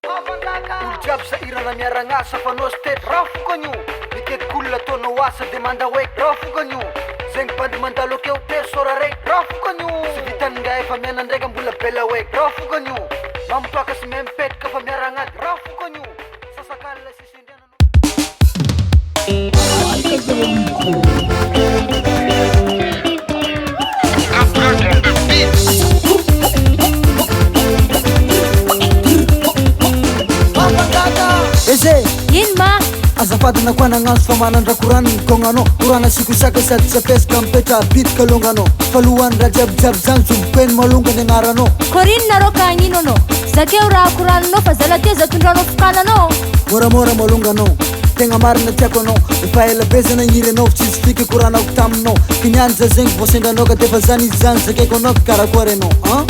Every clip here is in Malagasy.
Olo jiaby sahirana miaragnasa fa anao sy tety raha fokany io. Mitetiky olona ataonao asa de manda hoe raha fokany io. Zegny bandy mandalo akeo tery sora raiky raha fokany io. Tsy vitan'ny ngahy efa miana-ndraika mbola bela hoe raha fokany io. Mamopaka sy mahay mipetraka fa miaragnady raha fokany io. Sasakalina sy sendriana. Eze! Ino ma? Azafady na koa nagnantso fa manandrako rano ny kognanao. Korana siko saka sady tsy apesaka mipetra bitika alonganao. Fa lohan'ny raha jiaby jiaby zany joboko eny malonga ny agnaranao. Kôrinona rô ka hagnino anao? Zakeo raha koraninao fa zala teo za tondranao fokananao. Moramora malonga anao. Tegna marina tiako anao. Efa ela be za nagniry anao fa tsisy fika koranako taminao. Kiniany za zegny vao sendra anao ka defa zany izy zany zakaiko anao ka karakory anao an?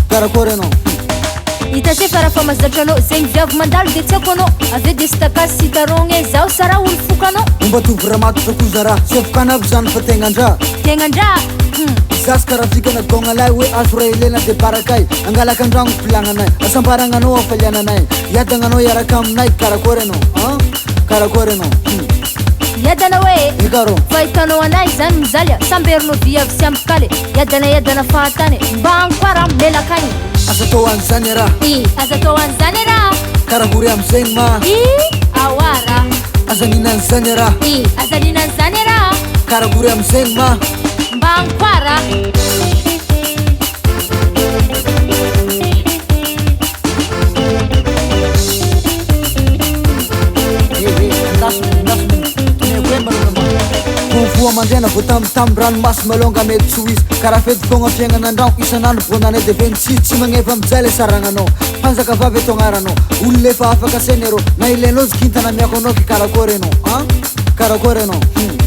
Karakory anao? Hita se fa raha fa mahazatra anao zegny viavy mandalo de tsy haiko anao. Avy eo de sy takasy sy tarogna e, zaho sa raha olo fokanao. Momba tovy ramatotra koa za raha tsy afokana aby zany fa tegnan-draha. Tegnan-draha? Hum. Zasy karaha fikana gôgna lahy hoe azo raha ilaina de barakay. Angalaka andragno filagnanay. Asambaragna anao hafaliananay. Hiadagna anao hiaraka aminay karakory anao an? Karakory anao? Hum. Hiadana hoe e. Eka rô. Fahitanao anay zany mijaly a, samberinao viavy sy ampy kaly. Hiadana hiadana fahatany, mba agny koa raha milelaka agny. Aza atao an'izany raha. I, aza atao an'izany raha. Karakory am'zegny ma? I, aoa raha. Aza ninan'izany raha. I, aza ninan'izany raha. Karakory am'zegny ma? Mba agny koa raha. Andaso andaso toneko hoe malonga ma. Vovoa mandraina vao tambitamby ranomasy malonga mety tsy ho izy. Karaha fety fogna fiaignana andragno isan'andro bonane de 26 tsy magneva mijaly saragnanao. Mpanjaka vavy eto agnaranao. Olona efa afaka saina rô. Na ilainao izy kintana miako anao ke karakory anao an? Karakory anao? Hum.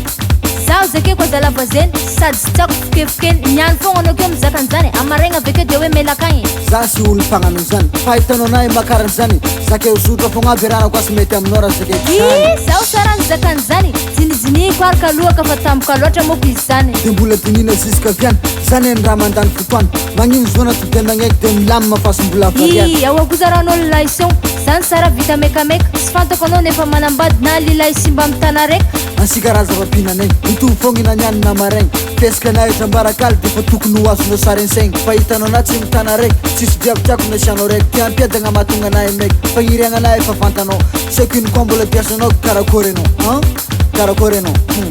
Zaho zakeko adala vazeny sady tsy tiako fokefokeny. Niany fogna anao keo mizaka an'izany, amaraigna avy akeo de hoe melaka agny. Za sy olo mpagnano an'izany. Fahitanao anahy makara an'izany. Zakeo zotra fogna aby ranako asy mety aminao raha zakeko zany. Ih, zaho sa raha nizaka an'izany. Jinijinihiko ary kalohaka fa tampoka loatra moko izy zany. De mbola dinihina jusqu'à viany. Zany eny raha mandany fotoana. Magnino zona to de magnaiky de milamina fa sy mbola variana. Ih, ao kosa raha anao lehilahy seho. Zany sa raha vita mekameka. Tsy fantako anao nefa manambady na lehilahy simba amin'ny tana raika. Ansika raha zava-pihinanay. Mitovy fogna ina niany na maraigny. Fesika anay etra ambarakaly de fa tokony ho azonao sary an-saigny. Fa hitanao na tsy mitana raiky. Tsisy viavy tiako nasianao raiky. Te hampiadagna mahatonga anahy maiky. Fagniriagna anahy efa fantanao. Tsy haiko ino koa mbola diasanao karakory anao an? Karakory anao? Hum.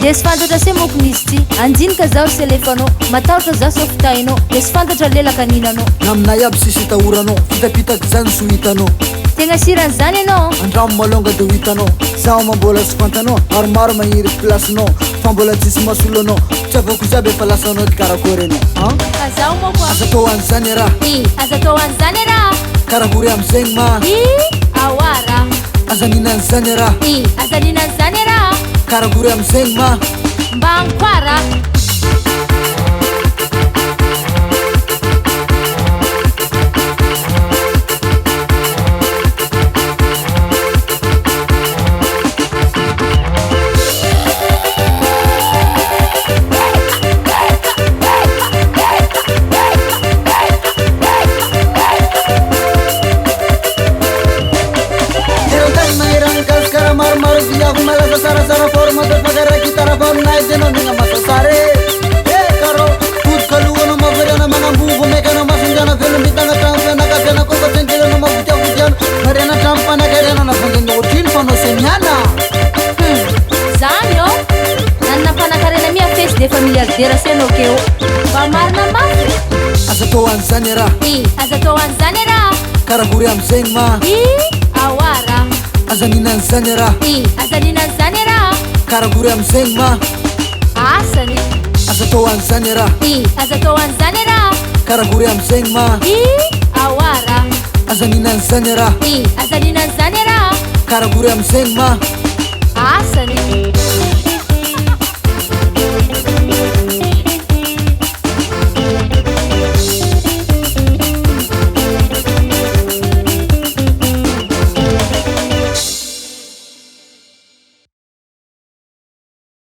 De tsy fantatra se moko misy ty. Andinika zaho sy alefanao. Matahotra zaho sao fitahinao. De tsy fantatra lelaka ninanao. Na aminay aby sisy itahoranao. Fitapitaka zany sy ho hitanao. Tegna siran'izany ianao. Andramo malonga de ho hitanao. Zaho ma mbola tsy fantanao. Maromaro magniry plasinao. Fa mbola tsisy mahasolo anao. Fitiavako jiaby efa lasanao ty karakory anao an? Ka zaho moko a. Aza atao an'izany raha. I, aza atao an'izany raha. Karakory am'zegny ma? I, aoa raha. Aza ninan'izany raha. I, aza ninan'izany raha. Karakory am'zegny ma? Mba agny koa raha. Eran-tany eran'ny Gasikara maromaro viavy malaza tsaratsara forme de fakara gitara fa aminay tena mena masasary. Eh karo todika alohanao mavariana manambovo mekana masonjana velom-bitana trano fianakaviana kofa tsengelana mavodiavodiana mariana trano mpanakarena na vangenao otrino fanao semiana. Hum, zany ô. Nanana mpanakarena mi afesy de efa milliardaire se anao keo. Mba marina mafy. Aza atao an'izany raha. I, aza atao an'izany raha. Karakory am'zegny ma? I, aoa raha. Aza ninan'izany raha. I, aza ninan'izany raha. Karakory am'zegny ma? Asany. Aza atao an'izany raha. I, aza atao an'izany raha. Karakory am'zegny ma? I, aoa raha. Aza ninan'izany raha. I, aza ninan'izany raha. Karakory am'zegny ma? Asany.